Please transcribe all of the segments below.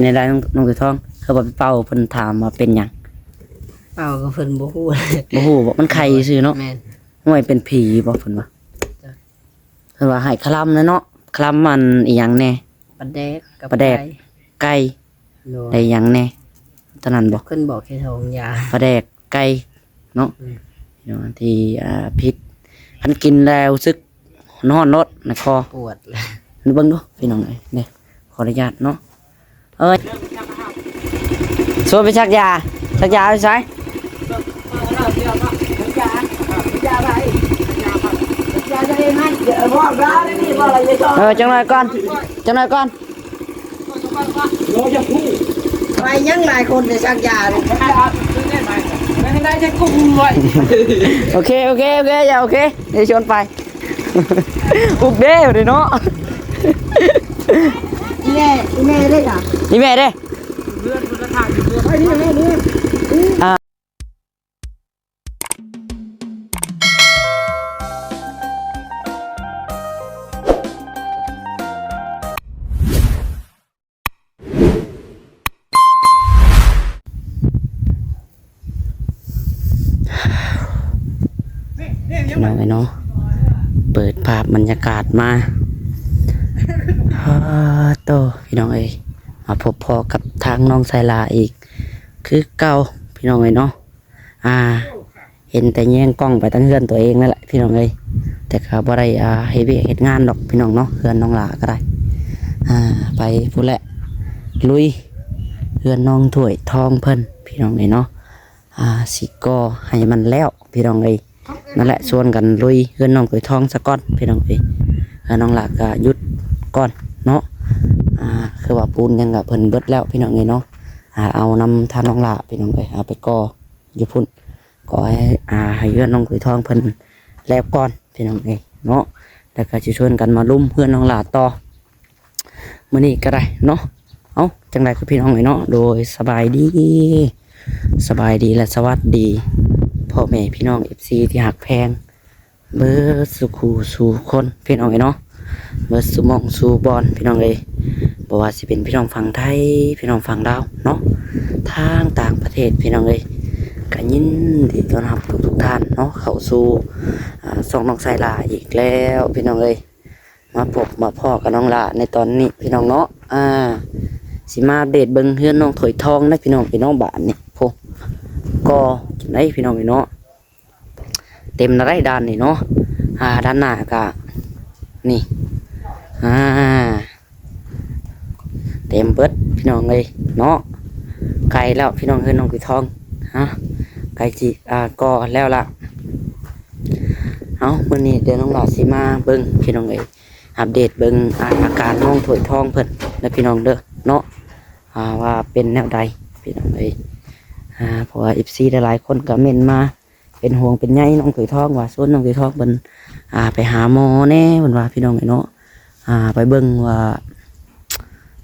ແນວໃດນ້ອງ ນ້ອງໄກ່ທອງ? ຄືວ່າໄປເປົ່າ ເພິ່ນຖາມວ່າເປັນຫຍັງ? ເປົ່າກໍເພິ່ນບໍ່ຮູ້ ບໍ່ຮູ້ບໍ? ມັນໄຂ້ຊື່ເນາະ. ແມ່ນ. ຫ້ວຍ ເປັນຜີບໍ? ເພິ່ນວ່າ ເພິ່ນວ່າໃຫ້ຄະລຳແຫຼະເນາະ, ຄະລຳອັນອີ່ຫຍັງແດ່? ປາແດກກັບ ປາແດກ ໄກ່ ໄກ່ ໂດຍ ໄດ້ຫຍັງແດ່? ເທົ່ານັ້ນບໍ? ເພິ່ນບອກແຄ່ສອງຢ່າງ ປາແດກ ໄກ່ເນາະ. ອືມ ເນາະ ທີ່ ອ່າ ຜິດ ຄັນກິນແລ້ວຮູ້ສຶກຮ້ອນໂລດໃນຄໍ ປວດ. ເບິ່ງດູພີ່ນ້ອງເອີຍ ນີ້ ຂໍອະນຸຍາດເນາະ. ເອີຍ ຊວນໄປສັກຢາ ສັກຢາຢູ່ໃສ? ເອີ ຈັກໜ້ອຍກ່ອນ ຈັກໜ້ອຍກ່ອນ. ໄປຍັງຫຼາຍຄົນໄປສັກຢານີ້ ໂອເຄ ໂອເຄ ໂອເຄ ຢ່າ ໂອເຄ ດຽວຊວນໄປ. ອຸກເດ້ເດ້ເນາະ. ອີແມ່ ອີແມ່ເດ້ກະ ອີແມ່ເດ້ ເຮືອນເພິ່ນກໍຖ່າຍຢູ່ເຮືອນ ໄປນີ້ ໄປນີ້ ອ່າ. ພີ່ນ້ອງເອີຍເນາະ ເປີດພາບບັນຍາກາດມາ ໂອ້ໂຕ ພີ່ນ້ອງເອີຍ ມາພົບພໍ້ກັບທາງນ້ອງໄຊລາອີກຄືເກົ່າ ພີ່ນ້ອງເອີຍເນາະ. ອ່າ ເຫັນແຕ່ແຍງກ້ອງໄປທາງເຮືອນຕົວເອງນັ້ນແຫຼະ ພີ່ນ້ອງເອີຍ ແຕ່ກໍບໍ່ໄດ້ ອ່າ ເຮັດວຽກເຮັດງານດອກ ພີ່ນ້ອງເນາະ. ເຮືອນນ້ອງຫຼ້າກໍໄດ້ ອ່າ ໄປພຸ້ນແຫຼະ ລຸຍເຮືອນນ້ອງຖ້ວຍທອງເພິ່ນ ພີ່ນ້ອງເອີຍເນາະ. ອ່າ ຊິກໍ່ໃຫ້ມັນແລ້ວ ພີ່ນ້ອງເອີຍ. ນັ້ນແຫຼະ ຊວນກັນລຸຍເຮືອນນ້ອງຖ້ວຍທອງສາກ່ອນ ພີ່ນ້ອງເອີຍ. ເຮືອນນ້ອງຫຼ້າກໍຢຸດກ່ອນເນາະ ອ່າ ຄືວ່າປູນຫຍັງກໍເພິ່ນເບິດແລ້ວ ພີ່ນ້ອງເອີຍເນາະ. ອ່າ ເອົານຳທາງນ້ອງຫຼ້າ ພີ່ນ້ອງເອີຍ ເອົາໄປກໍ່ຢູ່ພຸ້ນ ກໍໃຫ້ ອ່າ ໃຫ້ເຮືອນນ້ອງຖ້ວຍທອງເພິ່ນແລ້ວກ່ອນ ພີ່ນ້ອງເອີຍເນາະ. ແລ້ວກໍຊິຊວນກັນມາລຸມເຮືອນນ້ອງຫຼ້າຕໍ່ ມື້ນີ້ກໍໄດ້ເນາະ. ເອົ້າ ຈັ່ງໃດຄືພີ່ນ້ອງເອີຍເນາະ ໂດຍ ສະບາຍດີ ສະບາຍດີ ແລະ ສະຫວັດດີ ພໍ່ແມ່ພີ່ນ້ອງ ເອັຟຊີ ທີ່ຮັກແພງເບິດສູ່ຄູ່ສູ່ຄົນ ພີ່ນ້ອງເອີຍເນາະ ເບິດສູ່ໝ່ອງສູ່ບ່ອນ ພີ່ນ້ອງເອີຍ. ບໍ່ວ່າຊິເປັນພີ່ນ້ອງຝັ່ງໄທ ພີ່ນ້ອງຝັ່ງລາວເນາະ ທາງຕ່າງປະເທດ ພີ່ນ້ອງເອີຍ ກໍຍິນດີຕ້ອນຮັບທຸກໆທ່ານເນາະ ເຂົ້າສູ່ ອ່າ ຊ່ອງນ້ອງໄຊລາອີກແລ້ວ ພີ່ນ້ອງເອີຍ. ມາພົບມາພໍ້ກັບນ້ອງຫຼ້າໃນຕອນນີ້ ພີ່ນ້ອງເນາະ. ອ່າ ຊິມາອັບເດດເບິ່ງເຮືອນນ້ອງຖ້ວຍທອງເດ້ ພີ່ນ້ອງເອີຍເນາະ. ບາດນີ້ ໂອ້ ກໍຈັ່ງໃດ ພີ່ນ້ອງເອີຍເນາະ ເຕັມແລ້ວໄດ໋ດ້ານນີ້ເນາະ. ອ່າ ດ້ານໜ້າກະນີ້ ອ່າ ເຕັມເບິດ ພີ່ນ້ອງເອີຍເນາະ. ໃກ້ແລ້ວ ພີ່ນ້ອງ ເຮືອນນ້ອງຖ້ວຍທອງ ຮະ ໃກ້ຊິ ອ່າ ກໍ່ແລ້ວລະ. ເອົ້າ ມື້ນີ້ດຽວນ້ອງຫຼ້າຊິມາເບິ່ງ ພີ່ນ້ອງເອີຍ ອັບເດດເບິ່ງ ອ່າ ອາການນ້ອງຖ້ວຍທອງເພິ່ນເດີ ພີ່ນ້ອງເດີເນາະ ອ່າ ວ່າເປັນແນວໃດ ພີ່ນ້ອງເອີຍ. ອ່າ ເພາະວ່າ ເອັຟຊີ ຫຼາຍໆຄົນກໍເມັ້ນມາເປັນຫ່ວງເປັນໃຍນ້ອງຖ້ວຍທອງ ວ່າຊວນນ້ອງຖ້ວຍທອງເພິ່ນ ອ່າ ໄປຫາໝໍແດ່ ເພິ່ນວ່າ ພີ່ນ້ອງເອີຍເນາະ. ອ່າ ໄປເບິ່ງວ່າ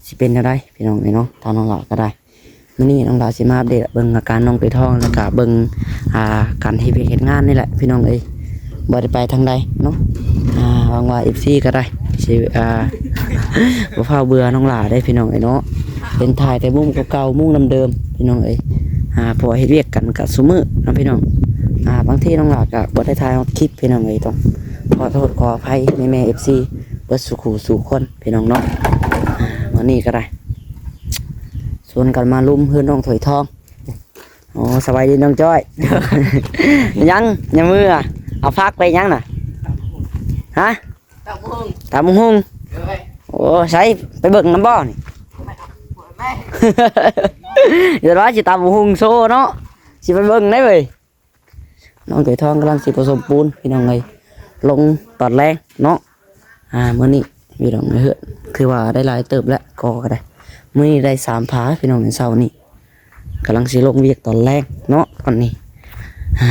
ຊິເປັນແນວໃດ ພີ່ນ້ອງເອີຍເນາະ. ທາງນ້ອງຫຼ້າກໍໄດ້ ມື້ນີ້ນ້ອງຫຼ້າຊິມາອັບເດດເບິ່ງອາການນ້ອງຖ້ວຍທອງ ແລ້ວກະເບິ່ງ ອ່າ ການເຮັດວຽກເຮັດງານນີ້ແຫຼະ ພີ່ນ້ອງເອີຍ ບໍ່ໄດ້ໄປທາງໃດເນາະ. ອ່າ ຫວັງວ່າ ເອັຟຊີ ກໍໄດ້ຊິ ອ່າ ບໍ່ຟ້າວເບື່ອນ້ອງຫຼ້າເດ້ ພີ່ນ້ອງເອີຍເນາະ. ເຫັນຖ່າຍແຕ່ມຸມເກົ່າໆ ມຸມເດີມໆ ພີ່ນ້ອງເອີຍ ອ່າ ເພາະວ່າເຮັດວຽກກັນກະຊຸມື້ເນາະ ພີ່ນ້ອງ. ອ່າ ບາງທີນ້ອງຫຼ້າກະບໍ່ໄດ້ຖ່າຍຮອດຄລິບ ພີ່ນ້ອງເອີຍ ຕ້ອງຂໍໂທດຂໍອະໄພແມ່ໆ ເອັຟຊີ ເບິດສູ່ຄູ່ສູ່ຄົນ ພີ່ນ້ອງເນາະ. ອ່າ ມື້ນີ້ກໍໄດ້ ຊວນກັນມາລຸມເຮືອນນ້ອງຖ້ວຍທອງ. ໂອ້ ສະບາຍດີນ້ອງຈ້ອຍ. ຍັງ ຍັງມື້ ເອົາຜັກໄປຫຍັງນະ? ຮະ? ຕຳບັກຫຸ່ງ ຕຳບັກຫຸ່ງ. ໂດຍ. ໂອ້ ໃສ ໄປເບິ່ງນຳບໍ່ນີ້? ແມ່ນ ເດີວ່າຊິຕຳບັກຫຸ່ງໂຊເນາະ ຊິໄປເບິ່ງໄດ້ເວີຍ. ນ້ອງຖ້ວຍທອງກຳລັງຊິປະສົມປູນ ພີ່ນ້ອງເອີຍ ລົງຕອນແລງເນາະ. ອ່າ ມື້ນີ້ພີ່ນ້ອງເອີຍ ເຮືອນຄືວ່າໄດ້ຫຼາຍເຕີບແລ້ວ ກໍ ກໍໄດ້ ມື້ນີ້ໄດ້ສາມຝາ ພີ່ນ້ອງເອີຍ. ເຊົ້ານີ້ກຳລັງຊິລົງວຽກຕອນແລງເນາະ ຕອນນີ້ ອ່າ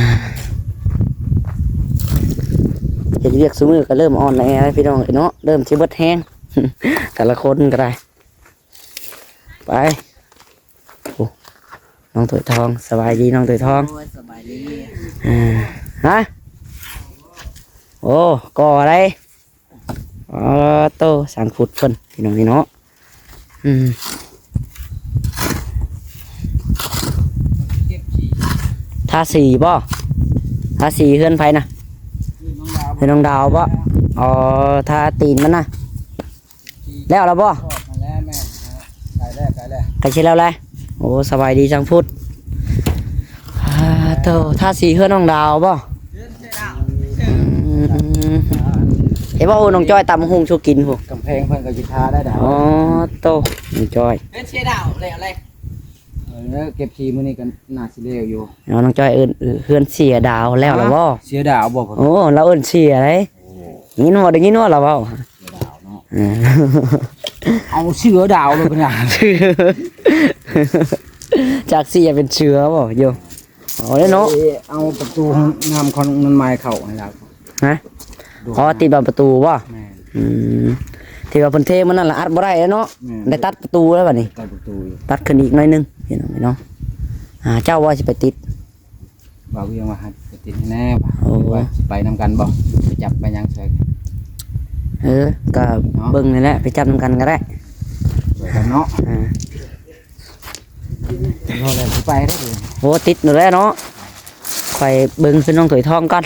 ເຮັດວຽກຊຸມື້ກໍເລີ່ມອ່ອນແອແລ້ວ ພີ່ນ້ອງເອີຍເນາະ ເລີ່ມຊິເບິດແຮງ ແຕ່ລະຄົນກໍໄດ້. ໄປ ໂອ້ ນ້ອງຖ້ວຍທອງ ສະບາຍດີນ້ອງຖ້ວຍທອງ. ໂອ້ຍ ສະບາຍດີ ອ່າ ຮະ ໂອ້ ກໍໄດ້ ອໍ ໂຕ ຊ່າງຂຸດເພິ່ນ ພີ່ນ້ອງເອີຍເນາະ. ອືມ ທາສີບໍ່? ທາສີເຮືອນໃຜນະ? ເຮືອນນ້ອງດາວບໍ່? ອໍ ທາຕີນມັນນະ. ແລ້ວລະບໍ່? ແລ້ວແມ່ນ ໃກ້ແລ້ວ ໃກ້ແລ້ວ ໃກ້ຊິແລ້ວແຫຼະ. ໂອ້ ສະບາຍດີຊ່າງພຸດ. ອ່າ ໂຕ ທາສີເຮືອນນ້ອງດາວບໍ່? ອືມ ເຫັນບໍ່ ໂອ້ ນ້ອງຈ້ອຍຕຳຫຸ່ງສູ່ກິນພຸ້ນ. ກຳແພງເພິ່ນກໍຊິທາໄດ້ດາວ. ອໍ ໂຕ ນ້ອງຈ້ອຍ ເຮືອນເຊດາວແລ້ວແຫຼະ. ເອີ ເກັບຂີ້ມື້ນີ້ກໍໜ້າຊິແລ້ວຢູ່. ເອົາ ນ້ອງຈ້ອຍເອີ້ນເຮືອນເຊດາວແລ້ວລະບໍ່? ເຊດາວບໍ່? ໂອ້ ລາວເອີ້ນເຊໄດ. ໂອ້ ໄດ້ຍິນບໍ່? ໄດ້ຍິນບໍ່ລາວເວົ້າ? ເຊດາວເນາະ. ເອີ ເອົາເຊດາວເລີຍເພິ່ນນະ. ຈາກເຊເປັນເຊບໍ່? ໂຢ ເອົາເດ້ເນາະ. ເອີ ເອົາປະຕູນ້ຳຂອງນັ້ນໄມ້ເຂົ້າໃຫ້ລາວ. ຮະ? ອໍ ຕິດບານປະຕູບໍ່? ແມ່ນ. ອືມ ທີ່ວ່າເພິ່ນເທມື້ນັ້ນລະອັດບໍ່ໄດ້ແລ້ວເນາະ. ແມ່ນ. ໄດ້ຕັດປະຕູແລ້ວບັດນີ້ ຕັດປະຕູ ຕັດຂຶ້ນອີກໜ້ອຍໜຶ່ງ ພີ່ນ້ອງເນາະ. ອ່າ ເຈົ້າວ່າຊິໄປຕິດ ວ່າວຽງວ່າໃຫ້ໄປຕິດໃຫ້ແດ່. ໂອ້ ວ່າຊິໄປນຳກັນບໍ່? ໄປຈັບໄປຫຍັງໃສ່. ເອີ ກໍເນາະ ເບິ່ງນີ້ແຫຼະ ໄປຈັບນຳກັນກໍໄດ້ ໄປກັນເນາະ. ອ່າ ເຮົາແຫຼະຊິໄປເດ້. ໂອ້ ຕິດຢູ່ແລ້ວເນາະ. ຂ້ອຍເບິ່ງຄືນ້ອງຖອຍທອງກ່ອນ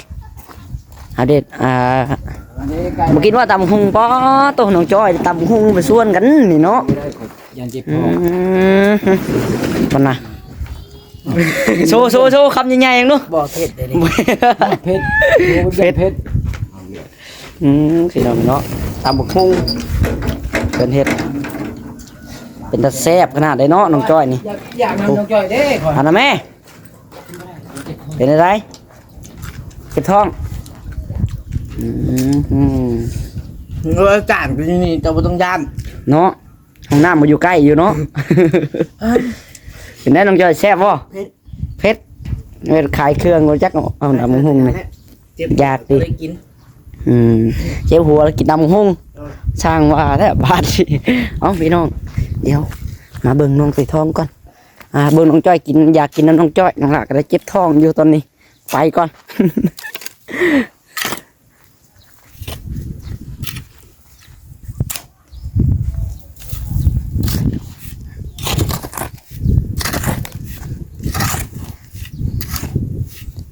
ອັບເດດ. ອ່າ ບໍ່ກິນວ່າຕຳຫຸ່ງ. ປ້າໂຕ ນ້ອງຈ້ອຍຕຳຫຸ່ງໄປຊວນກັນນີ້ເນາະ. ບໍ່ໄດ້ ຂ້ອຍຢ້ານເຈັບທ້ອງ. ອືມ ມັນນະ ໂຊ ໂຊ ໂຊ ຄຳໃຫຍ່ໆ ຫຍັງດູ. ບໍ່ເຜັດເດ້ນີ້. ເຜັດ ເຜັດ ເຜັດ. ອືມ ພີ່ນ້ອງເນາະ ຕຳບັກຫຸ່ງເພິ່ນເຮັດ ເປັນຕາແຊບຂະໜາດໃດເນາະ ນ້ອງຈ້ອຍນີ້. ຢາກ ຢາກນຳນ້ອງຈ້ອຍເດ້ຂ້ອຍ. ອັນນັ້ນແມ່ ເປັນໃດ? ເຈັບທ້ອງ. ອືມ ອືມ ເອີ ຈານກໍຢູ່ນີ້ ເຈົ້າບໍ່ຕ້ອງຢ້ານເນາະ. ຫ້ອງນ້ຳມັນຢູ່ໃກ້ຢູ່ເນາະ. ເອີ ເປັນໃດນ້ອງຈ້ອຍ ແຊບບໍ່? ເຜັດ ເຜັດ. ເອີ ຂາຍເຄື່ອງບໍ່ຈັກ ເອົາຕຳບັກຫຸ່ງນີ້. ຢາກຕິ ອືມ ເຈັບຫົວແລ້ວກິນຕຳບັກຫຸ່ງ. ເອີ ຊ່າງວ່າແທ້ບາດນີ້. ເອົ້າ ພີ່ນ້ອງ ດຽວມາເບິ່ງນ້ອງຖອຍທອງກ່ອນ. ອ່າ ເບິ່ງນ້ອງຈ້ອຍກິນ ຢາກກິນນຳນ້ອງຈ້ອຍ. ນ້ອງຫຼ້າກໍໄດ້ເຈັບທ້ອງຢູ່ຕອນນີ້ ໄປກ່ອນ.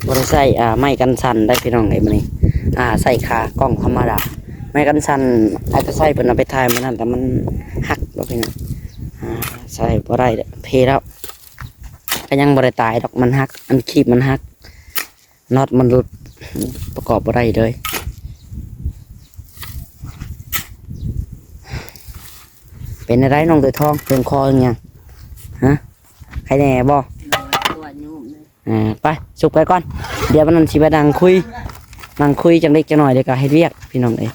ບໍ່ໄດ້ໃຊ້ ອ່າ ໄມ້ກັນສັ່ນໄດ໋ພີ່ນ້ອງເອີຍ ມື້ນີ້ ອ່າ ໃຊ້ຂາກ້ອງທຳມະດາ. ໄມ້ກັນສັ່ນ ອ້າຍຕາໄຊເພິ່ນເອົາໄປຖ່າຍມື້ນັ້ນ ແຕ່ມັນຫັກແລ້ວພີ່ນ້ອງ ອ່າ ໃຊ້ບໍ່ໄດ້ ເພແລ້ວ. ກໍຍັງບໍ່ໄດ້ຕາຍດອກ ມັນຫັກ ອັນຄີບມັນຫັກ. ນັອດມັນຫຼຸດ ປະກອບບໍ່ໄດ້ເລີຍ. ເປັນແນວໃດນ້ອງເສືອທອງ ເລື່ອງຄໍເລື່ອງຫຍັງ ຮະ? ໄຄແນ່ບໍ່? ໂດຍ ຕົວະຍຸບເລີຍ. ອ່າ ໄປ ສຸກໄປກ່ອນ ດຽວວັນນັ້ນຊິໄປນັ່ງຄຸຍ ນັ່ງຄຸຍຈັກເລັກຈັກໜ້ອຍ ແລ້ວກໍເຮັດວຽກ ພີ່ນ້ອງເອີຍ.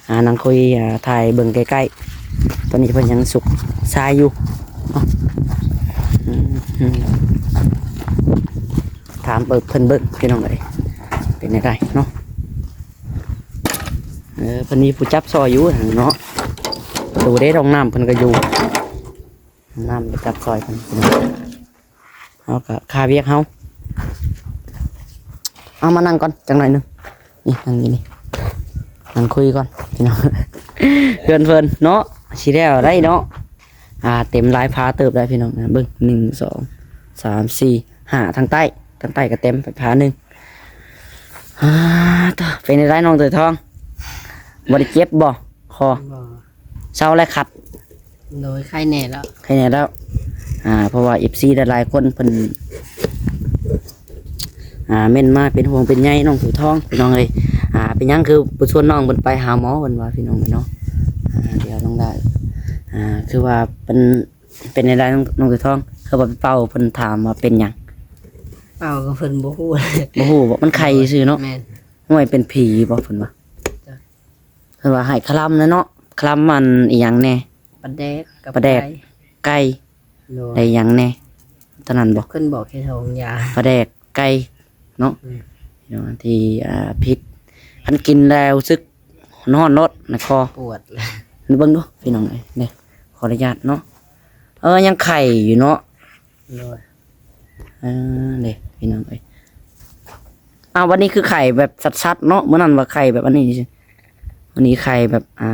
ອ່າ ນັ່ງຄຸຍ ອ່າ ຖ່າຍເບິ່ງໃກ້ໆ ຕອນນີ້ເພິ່ນຍັງສຸກຊາຍຢູ່ເນາະ. ອືມ ຖາມເບິ່ງ ເພິ່ນເບິ່ງ ພີ່ນ້ອງເອີຍ ເປັນແນວໃດເນາະ. ເອີ ເພິ່ນມີຜູ້ຈັບຊ່ອຍຢູ່ເນາະ. ປະຕູເດ້ ຫ້ອງນ້ຳເພິ່ນກໍຢູ່ ຫ້ອງນ້ຳໄປຈັບຊ່ອຍເພິ່ນ. ເຮົາກໍຄາວຽກເຮົາ ເອົາມານັ່ງກ່ອນຈັກໜ້ອຍໜຶ່ງ ນີ້ນັ່ງຢູ່ນີ້ ນັ່ງຄຸຍກ່ອນພີ່ນ້ອງ. ເພື່ອນເພິ່ນເນາະ ຊິແລ້ວໄດ໋ເນາະ. ອ່າ ເຕັມຫຼາຍຝາເຕີບໄດ໋ພີ່ນ້ອງ. ເບິ່ງ ໜຶ່ງ ສອງ ສາມ ສີ່ ຫ້າ ທາງໃຕ້ ທາງໃຕ້ກໍເຕັມໄປຝາໜຶ່ງ. ອ່າ ເປັນໃດນ້ອງເສືອທອງ ບໍ່ໄດ້ເຈັບບໍ່ຄໍ? ບໍ່. ເຊົາແລ້ວຄັດ? ໂດຍ ໄຄແນ່ແລ້ວ ໄຄແນ່ແລ້ວ. ອ່າ ເພາະວ່າເອັຟຊີຫຼາຍໆຄົນເພິ່ນ ອ່າ ເມັ້ນມາເປັນຫ່ວງເປັນໃຍນ້ອງເສືອທອງ ພີ່ນ້ອງເອີຍ. ອ່າ ເປັນຫຍັງຄືບໍ່ຊວນນ້ອງເພິ່ນໄປຫາໝໍ ເພິ່ນວ່າ ພີ່ນ້ອງເອີຍເນາະ. ອ່າ ດຽວນ້ອງໄດ້ ອ່າ ຄືວ່າເພິ່ນ ເປັນໃດນ້ອງ ນ້ອງເສືອທອງ ຄືວ່າໄປເປົ່າ ເພິ່ນຖາມວ່າເປັນຫຍັງ? ເປົ່າກໍເພິ່ນບໍ່ຮູ້ ບໍ່ຮູ້ບໍ່? ມັນໄຄຊື່ເນາະ. ແມ່ນ. ຫ້ວຍ ເປັນຜີບໍ່ ເພິ່ນວ່າ? ເພິ່ນວ່າໃຫ້ຄະລຳແຫຼະເນາະ ຄະລຳອັນອີ່ຫຍັງແດ່? ປາແດກກັບ ປາແດກ ໄກ່ ໄກ່ ໂດຍ ໄດ້ຫຍັງແດ່? ເທົ່ານັ້ນບໍ່? ເພິ່ນບອກແຄ່ສອງຢ່າງ ປາແດກ ໄກ່ເນາະ. ອືມ ທີ່ ອ່າ ຜິດ ຄັນກິນແລ້ວຮູ້ສຶກຮ້ອນໂລດໃນຄໍ ປວດ. ເບິ່ງດູພີ່ນ້ອງເອີຍ ເດ້ ຂໍອະນຸຍາດເນາະ. ເອີ ຍັງໄຄຢູ່ເນາະ. ໂດຍ. ເອີ ເດ້ພີ່ນ້ອງເອີຍ. ອ້າວ ວັນນີ້ຄືໄຄແບບຊັດໆເນາະ ມື້ນັ້ນວ່າໄຄແບບອັນນີ້ ວັນນີ້ໄຄແບບ ອ່າ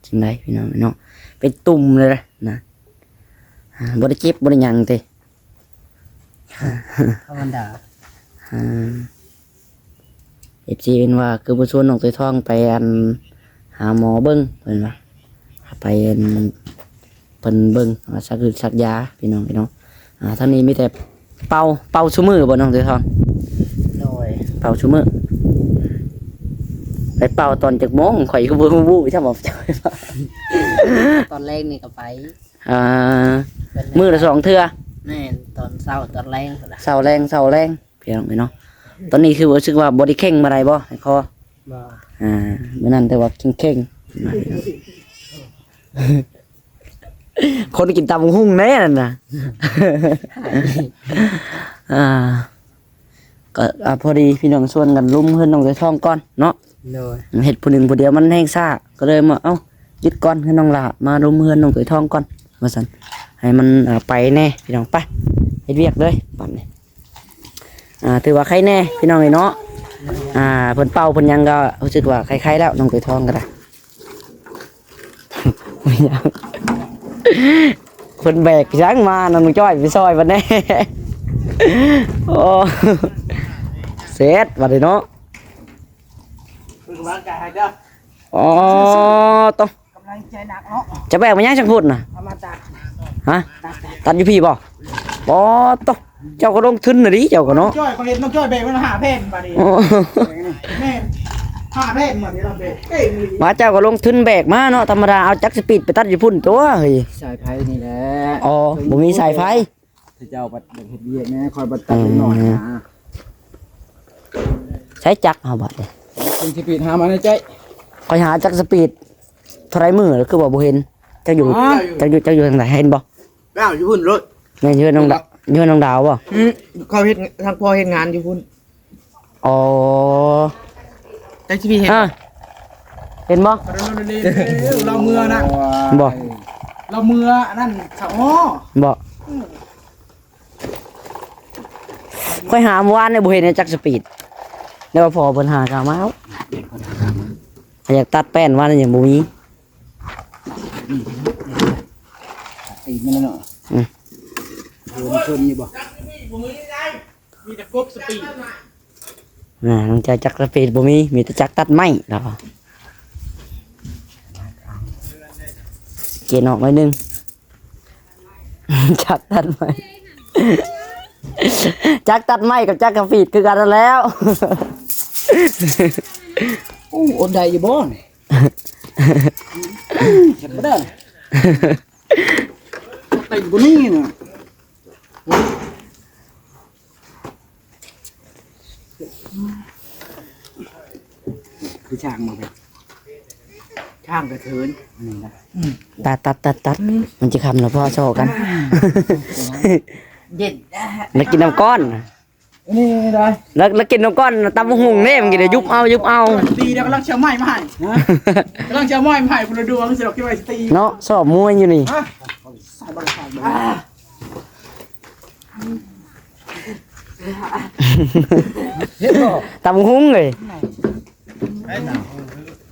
ຈັ່ງໃດພີ່ນ້ອງເນາະ ເປັນຕຸ່ມເລີຍນະ. ອ່າ ບໍ່ໄດ້ເຈັບບໍ່ໄດ້ຫຍັງຕິ? ທຳມະດາ. ອ່າ ເອັຟຊີ ເພິ່ນວ່າຄືບໍ່ຊວນນ້ອງເຕຍທອງໄປ ອັນ ຫາໝໍເບິ່ງ ເພິ່ນວ່າ ໄປ ອັນ ເພິ່ນເບິ່ງວ່າສັກຢາ ພີ່ນ້ອງເອີຍເນາະ. ອ່າ ທາງນີ້ມີແຕ່ເປົ່າ ເປົ່າຊຸມື້ບໍ່ນ້ອງເຕຍທອງ? ໂດຍ ເປົ່າຊຸມື້. ໄປເປົ່າຕອນຈັກໂມງ? ຂ້ອຍກໍບໍ່ຮູ້ຊ້ຳວ່າ ຕອນແລງນີ້ກໍໄປ. ອ່າ ມື້ລະສອງເທື່ອ. ແມ່ນ ຕອນເຊົ້າຕອນແລງພຸ້ນລະ ເຊົ້າແລງ ເຊົ້າແລງ ພີ່ນ້ອງເອີຍເນາະ. ຕອນນີ້ຄືຮູ້ສຶກວ່າບໍ່ໄດ້ເຄັ່ງປານໃດບໍ່ ໃນຄໍ? ບໍ່. ອ່າ ມື້ນັ້ນແຕ່ວ່າເຄັ່ງໆ ຄົນກິນຕຳບັກຫຸ່ງແດ່ນັ້ນນະ. ອ່າ ກໍ ອ່າ ພໍດີພີ່ນ້ອງຊວນກັນລຸມເຮືອນນ້ອງເຕຍທອງກ່ອນເນາະ. ໂດຍ ເຮັດຜູ້ໜຶ່ງຜູ້ດຽວມັນແຮງຊ້າ ກໍເລີຍມາ ເອົ້າ ຢຸດກ່ອນ ເຮືອນນ້ອງຫຼ້າ ມາລຸມເຮືອນນ້ອງເຕຍທອງກ່ອນ ວ່າຊັ້ນ ໃຫ້ມັນ ອ່າ ໄປແດ່ ພີ່ນ້ອງ. ໄປເຮັດວຽກເລີຍບັດນີ້. ອ່າ ຖືວ່າໄຄແດ່ພີ່ນ້ອງເອີຍເນາະ. ອ່າ ເພິ່ນເປົ່າເພິ່ນຫຍັງກໍຮູ້ສຶກວ່າໄຄໆແລ້ວ ນ້ອງເຕຍທອງກໍໄດ້. ເພິ່ນແບກຫຍັງມານຳນ້ອງຈ້ອຍ ໄປຊ່ອຍເພິ່ນແດ່. ໂອ້ ເສັດບັດນີ້ເນາະ. ອໍ ໂຕ ກຳລັງໃຈໜັກເນາະ. ຈະແບກມາຫຍັງຈັກພຸ້ນນະ? ເອົາມາຕັດ. ຮະ? ຕັດ ຕັດຢູ່ພີ້ບໍ່? ອໍ ໂຕ ເຈົ້າກໍລົງທຶນນະດິ ເຈົ້າກໍເນາະ. ຈ້ອຍ ຂ້ອຍເຫັນນ້ອງຈ້ອຍແບກມັນຫ້າແຜ່ນບາດນີ້. ໂອ້ ແມ່ນ ຫ້າແຜ່ນບາດນີ້ລະແບກເກັ່ງອີ່ຫຼີ. ວ່າເຈົ້າກໍລົງທຶນແບກມາເນາະ. ທຳມະດາເອົາຈັກສະປີດໄປຕັດຢູ່ພຸ້ນຕົວະເຮີ້ຍ. ສາຍໄຟນີ້ແຫຼະ ອໍ ບໍ່ມີສາຍໄຟ. ເຈົ້າບັດຢາກເຮັດວຽກແດ່ ຂ້ອຍບັດຕັດເລັກນ້ອຍນະ. ໃຊ້ຈັກເຮົາບັດນີ້ ເປັນສະປີດຫາມາໃນໃຈ. ຂ້ອຍຫາຈັກສະປີດເທົ່າໃດມື້ ຄືວ່າບໍ່ເຫັນ. ຈັກຢູ່ ຈັກຢູ່ ຈັກຢູ່ທາງໃດ ເຫັນບໍ່? ແລ້ວຢູ່ພຸ້ນໂລດ. ແມ່ນຢູ່ເຮືອນນ້ອງດາວ ຢູ່ເຮືອນນ້ອງດາວບໍ່? ອື ເຂົາເຮັດ ທາງພໍ່ເຮັດງານຢູ່ພຸ້ນ. ອໍ ຈັກຊິເຫັນ ອ່າ ເຫັນບໍ່? ລາວເມືອນະ ບໍ່ ລາວເມືອອັນນັ້ນສະອໍ ບໍ່. ອື ຂ້ອຍຫາມື້ວານນີ້ບໍ່ເຫັນຈັກສະປີດ ແລ້ວພໍເພິ່ນຫາກະມາເອົາ. ຂ້ອຍຢາກຕັດແປ້ນວານນີ້ຍັງບໍ່ມີ. ຕີນມັນເນາະ ອື ໂດນຊົນຢູ່ບໍ່? ມີແຕ່ກົບສະປີດ. ນະ ນ້ອງຈອຍຈັກສະປີດບໍ່ມີ ມີແຕ່ຈັກຕັດໄມ້ລາວ. ເກນອອກໜ້ອຍໜຶ່ງ ຈັກຕັດໄມ້ ຈັກຕັດໄມ້ກັບຈັກສະປີດຄືກັນຫັ້ນແລ້ວ. ໂອ້ ອົດໄດ້ຢູ່ບໍ່ນີ້? ເຮັດບໍ່ໄດ້ ເຕັມກວ່ານີ້ນະ. ຄືຊ້າງບໍ່ເປັນ ຊ້າງກະເທີນອັນນີ້ນະ. ຕັດ ຕັດ ຕັດ ຕັດ ມັນຈະຄ່ຳແລ້ວ ພໍຊໍກັນ. ເຢັນ ແລ້ວກິນນ້ຳກ້ອນ ອັນນີ້ໄດ້ ແລ້ວ ແລ້ວກິນນ້ຳກ້ອນ ຕຳບັກຫຸ່ງເດ້ ມັນກິນໄດ້ຍຸບເອົາ ຍຸບເອົາ. ຕີດຽວກຳລັງຊິເອົາໄມ້ມາໃຫ້ ກຳລັງຊິເອົາໄມ້ມາໃຫ້ ພຸ້ນລະດວງ ຊິດອກ ເກັບໄວ້ຕີເນາະ ຊອບມວຍຢູ່ນີ້. ເຮັດບໍ່? ຕຳບັກຫຸ່ງເລີຍ ເ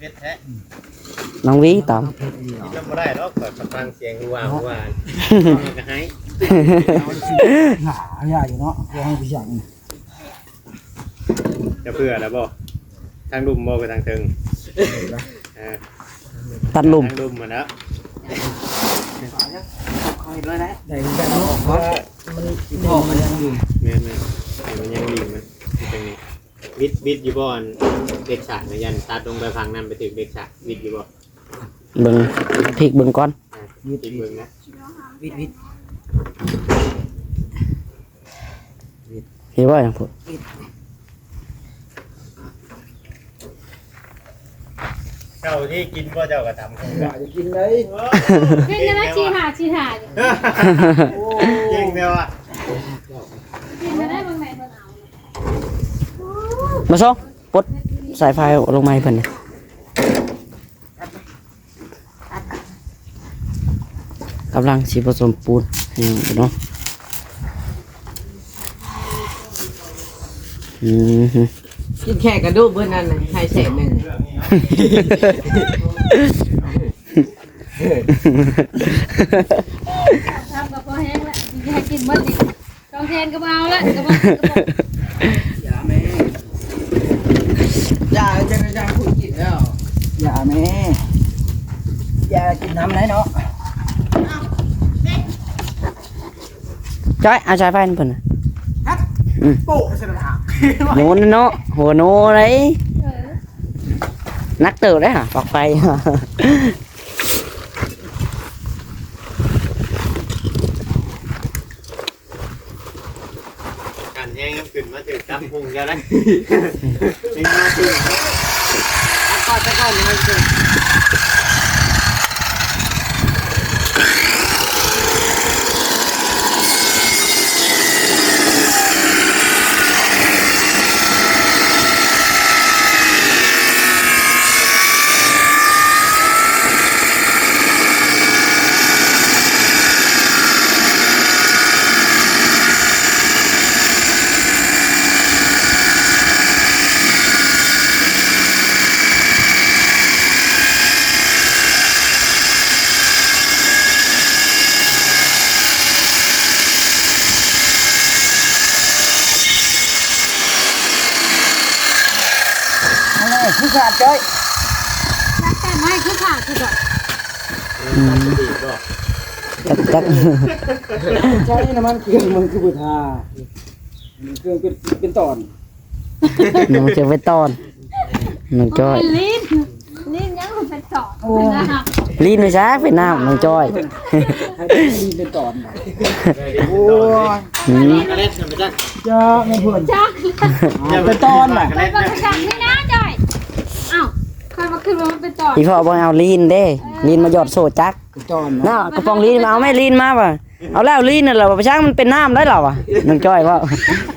ຮັດແທ້ ນ້ອງວີຕຳ. ກິນນຳບໍ່ໄດ້ດອກ ຂ້ອຍຟັງສຽງຫວາຫວາ ມັນກະໄຫ້ ຫາຍາກຢູ່ເນາະ ເພື່ອໃຫ້ຜູ້ຊ່າງ. ຈະເພື່ອແລ້ວບໍ່? ທາງລຸ່ມບໍ່ ໄປທາງເທິງ? ເອີ ຕັດລຸ່ມ ທາງລຸ່ມຫັ້ນແຫຼະ ເຂົາເຮັດໄວ້ໄດ້ ໄດ້ຄືກັນເນາະ ເພາະວ່າມັນ ມັນຍັງຢູ່ ແມ່ນໆ ໃຫ້ມັນຍັງດີ ມັນເປັນຈັ່ງນີ້. ວິດ ວິດຢູ່ບໍ່ ອັນເດັກສາກນະ ຢ້ານຕັດລົງໄປຝັ່ງນັ້ນໄປຖືກເດັກສາກ ວິດຢູ່ບໍ່? ເບິ່ງ ພິກເບິ່ງກ່ອນ ອ່າ ວິດ ພິກເບິ່ງນະ ວິດ ວິດ ເຫັນບໍ່ຫຍັງພຸ້ນ? ເຈົ້າທີ່ກິນບໍ່ ເຈົ້າກໍຕຳ ຢາກຈະກິນເລີຍ ເປັນຈັ່ງໃດ ຊີ້ຫ້າ ຊີ້ຫ້າ ໂອ້ ເກັ່ງແທ້ວ່າ ກິນໄດ້ເບິ່ງໃນເພິ່ນເອົາ ມາຊອງ ປົດສາຍໄຟລົງມາໃຫ້ເພິ່ນ ກຳລັງຊິປະສົມປູນໃຫ້ເນາະ. ອືມ ກິນແຄ່ກະດູກເບິດນັ້ນນະ ໃຫ້ແສນໜຶ່ງ ທຳກໍພໍແຮງລະ ຊິໃຫ້ກິນເບິດນີ້ ສອງແສນກໍບໍ່ເອົາລະ ກໍບໍ່ ກໍບໍ່ ຢາ ນີ້ ຢ່າກິນນ້ຳໄດ້ເນາະ. ຈ້ອຍ ເອົາສາຍໄຟນຳເພິ່ນນະ. ຮະ? ອືມ ໂປ້ສະນະ ໂນນເນາະ ຫົວໂນໄດ໋. ເອີ ໜັກເຕີບເດ້ຫະ ປລັກໄຟ. ການແຮງຂຶ້ນມາຖືກຕຳຫຸ່ງແລ້ວນະ ເຮັງມາຖືກ ເອົາກ່ອນ ໄປກ່ອນ ເຮົາຊິ ອັນນີ້ຄືຂາດຈ້ອຍ ຈັກແຕ່ໄມ້ຄືຂາດຄືດອກ. ອືມ ຈັກ ຈັກ ໃຊ້ນ້ຳມັນເຄື່ອງມັນຄືບໍ່ທາ ເຄື່ອງເປັນ ເປັນຕອນ ນ້ຳມັນເຄື່ອງເປັນຕອນ ນ້ອງຈ້ອຍ. ໂອ້ຍ ລີນ ລີນຫຍັງມັນເປັນຕອນ. ໂອ້ຍ ລີນໄປຊະ ເປັນນ້ຳ ນ້ອງຈ້ອຍ ໃຫ້ເປັນ ເປັນຕອນ. ໂອ້ຍ ອືມ ຈັກແມ່ນເພິ່ນ ຈັກ ເປັນຕອນນະ ເປັນຕອນນະ ຈັກນີ້ນະຈ້ອຍ. ອ້າວ ຂ້ອຍວ່າຄືວ່າມັນເປັນຕອນ ອີ່ພໍ່ບໍ່ເອົາລີນເດ້ ເອີ ລີນມາຢອດໂສ້ຈັກ ເປັນຕອນນະ ນະ ກະປ໋ອງລີນມາ ເອົາແມ່ລີນມາວ່າ ເອົາແລ້ວລີນນັ້ນລະວ່າ ໄປຊ່າງມັນເປັນນ້ຳໄດ້ລະວ່າ ນ້ອງຈ້ອຍເວົ້າ.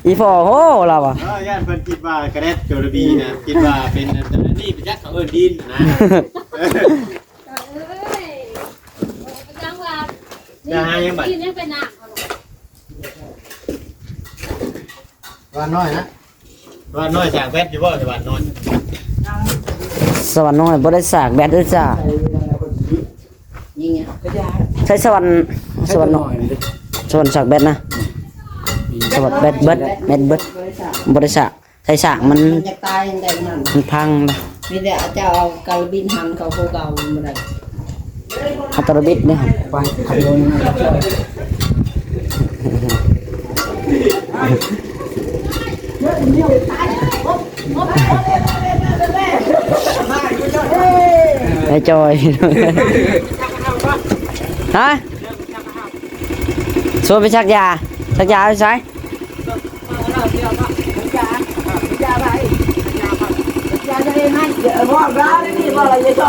ອີ່ພໍ່ ໂຫ ລາວວ່າ ເອີ ຢ້ານເພິ່ນຄິດວ່າກະແດດໂຈລະບີນະ ຄິດວ່າເປັນອັນນີ້ ໄປຈັກເຂົາເອີ້ນດິນນະ. ເອີຍ ໄປຈັ່ງວ່າ ຈະຫາຫຍັງບັດ ດິນຍັງເປັນນ້ຳ. ຫວານນ້ອຍນະ ຫວານນ້ອຍສາກແບັດຢູ່ບໍ່? ສະຫວັນນ້ອຍ ສະຫວັນນ້ອຍບໍ່ໄດ້ສາກແບັດເດີຈ້າ. ໃຊ້ສະຫວັນ ສະຫວັນ ສະຫວັນສາກແບັດນະ ສະຫວັນແບັດເບິດ ແບັດເບິດ ບໍ່ໄດ້ສາກ ໃຊ້ສາກມັນ ມັນຢາກຕາຍຈັ່ງໃດມັນ ມັນພັງ. ມີແຕ່ເຈົ້າເອົາກາລະບິນຫັນເຂົາຄືເກົ່າບໍ່ໄດ້. ເອົາຕະລະບິດເດ້ ໄປຂັບລົດ. ໄອ້ຈອຍ ຮະ ຊວນໄປສັກຢາ ສັກຢາຢູ່ໃສ?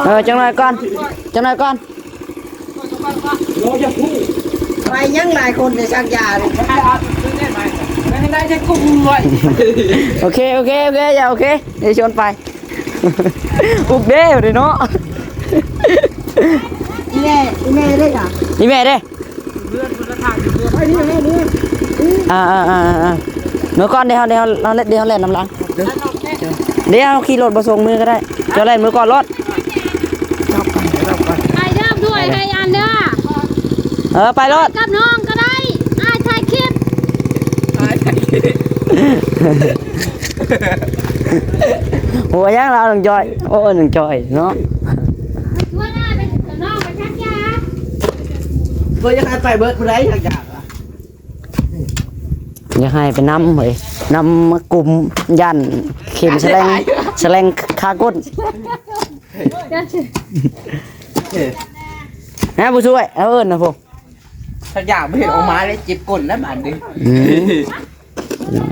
ເອີ ຈັກໜ້ອຍກ່ອນ ຈັກໜ້ອຍກ່ອນ. ໄປຍັງຫຼາຍຄົນໄປສັກຢາເລີຍ ໂອເຄ ໂອເຄ ໂອເຄ ຢ່າ ໂອເຄ ດຽວຊວນໄປ. ອຸກເດ້ເດເນາະ ອີແມ່ ອີແມ່ເດ້ຫວາ ອີແມ່ເດ້. ອ່າໆໆໆ ເມືອກ່ອນເດ້ ເຮົາ ເດ້ເຮົາ ເດ້ເຮົາແລ່ນນຳຫຼັງ ເດ້ເຮົາຂີ່ລົດບໍ່ສົ່ງມືກໍໄດ້ ເຈົ້າແລ່ນມືກ່ອນໂລດ. ໄປເດີ ດ້ວຍໃຫ້ອັນເດີ ເອີ ໄປໂລດ ກັບນ້ອງກໍໄດ້ ອ້າຍຖ່າຍຄລິບ ອ້າຍຖ່າຍຄລິບ. ຫົວຫຍັງລາວ ນ້ອງຈ້ອຍ ໂອ້ຍ ນ້ອງຈ້ອຍເນາະ ຊວນອ້າຍໄປ ຊວນນ້ອງໄປສັກຢາ ບໍ່ຢາກໃຫ້ໄປເບີດຜູ້ໃດສັກຢາ ຢາກໃຫ້ໄປນຳເຮີ້ຍ ນຳມາກຸມ ຢ້ານເຂັມສະແລງ ສະແລງຄາກົ້ນ. ເອີ ນະ ຜູ້ຊ່ວຍ ເອົາເອີ້ນນະ ຜູ້ ສັກຢາບໍ່ເຫັນອອກມາເລີຍ ເຈັບກົ້ນແລ້ວບາດນີ້. ອື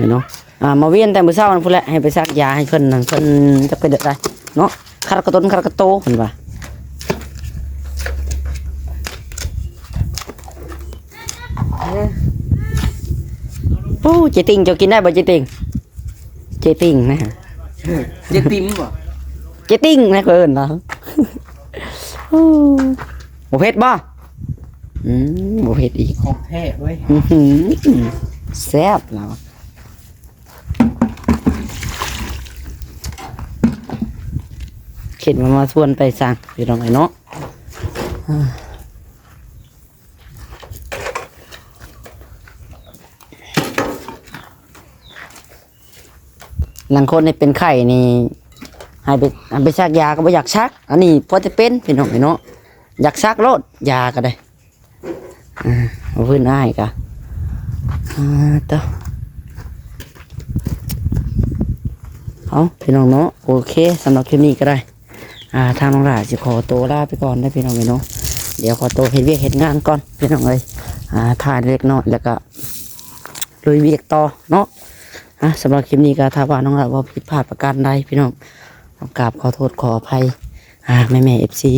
ມ ເນາະ ອ່າ ມາວຽນແຕ່ມື້ເຊົ້ານັ້ນພຸ້ນແຫຼະ ໃຫ້ໄປສັກຢາໃຫ້ເພິ່ນນັ້ນ ເພິ່ນຈັກເປັນແນວໃດເນາະ ຄັດກະຕົນຄັດກະໂຕເພິ່ນວ່າ. ໂອ້ ເຈຕິ່ງ ເຈົ້າກິນໄດ້ບໍ່ເຈຕິ່ງ? ເຈຕິ່ງນະ ເຈຕິ່ມບໍ່? ເຈຕິ່ງນະ ຂ້ອຍເອີ້ນລາວ. ໂອ້ ບໍ່ເຜັດບໍ່? ອືມ ບໍ່ເຜັດອີກ ຂອງແທ້ເວີຍ. ອືຫື ແຊບລາວ ຄິດວ່າມາຊວນໄປສ້າງ ພີ່ນ້ອງເອີຍເນາະ. ລາງຄົນນີ້ເປັນໄຂ້ນີ້ ໃຫ້ໄປ ໃຫ້ໄປສັກຢາກໍບໍ່ຢາກສັກ ອັນນີ້ພໍແຕ່ເປັນພີ່ນ້ອງເອີຍເນາະ ຢາກສັກໂລດຢາກໍໄດ້ ອ່າ ເພິ່ນອ້າຍກະ ອ່າ ເອີ ເອົາ ພີ່ນ້ອງເນາະ ໂອເຄ ສຳລັບຄລິບນີ້ກໍໄດ້ ອ່າ ທາງນ້ອງຫຼ້າຊິຂໍໂຕລາໄປກ່ອນເດີພີ່ນ້ອງເອີຍເນາະ ດຽວຂໍໂຕເຮັດວຽກເຮັດງານກ່ອນພີ່ນ້ອງເອີຍ ອ່າ ຖ່າຍເລັກນ້ອຍ ແລ້ວກໍລຸຍວຽກຕໍ່ເນາະ ອ່າ ສຳລັບຄລິບນີ້ກໍຖ້າວ່ານ້ອງຫຼ້າເວົ້າຜິດພາດປະການໃດພີ່ນ້ອງ ຕ້ອງກາບຂໍໂທດຂໍອະໄພ ອ່າ ແມ່ໆ ເອັຟຊີ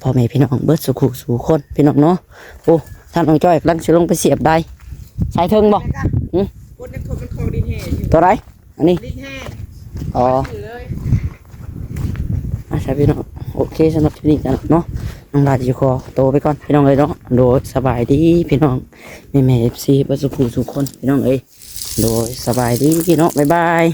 ພໍ່ແມ່ພີ່ນ້ອງເບິດສູ່ຄູ່ສູ່ຄົນພີ່ນ້ອງເນາະ ໂອ້ ທ່ານນ້ອງຈ້ອຍກຳລັງຊິລົງໄປສຽບໄດ ສາຍເທິງບໍ່ ຫື ໂຕໃດ ອັນນີ້ ອໍ ອ່າ ໃຊ່ພີ່ນ້ອງ ໂອເຄ ສຳລັບຄລິບນີ້ກັນເນາະ ນ້ອງຫຼ້າຊິຂໍໂຕໄປກ່ອນພີ່ນ້ອງເອີຍເນາະ ໂດຍ ສະບາຍດີພີ່ນ້ອງ ແມ່ໆ ເອັຟຊີ ເບິດສູ່ຄູ່ສູ່ຄົນພີ່ນ້ອງເອີຍ ໂດຍ ສະບາຍດີເນາະ ບາຍບາຍ.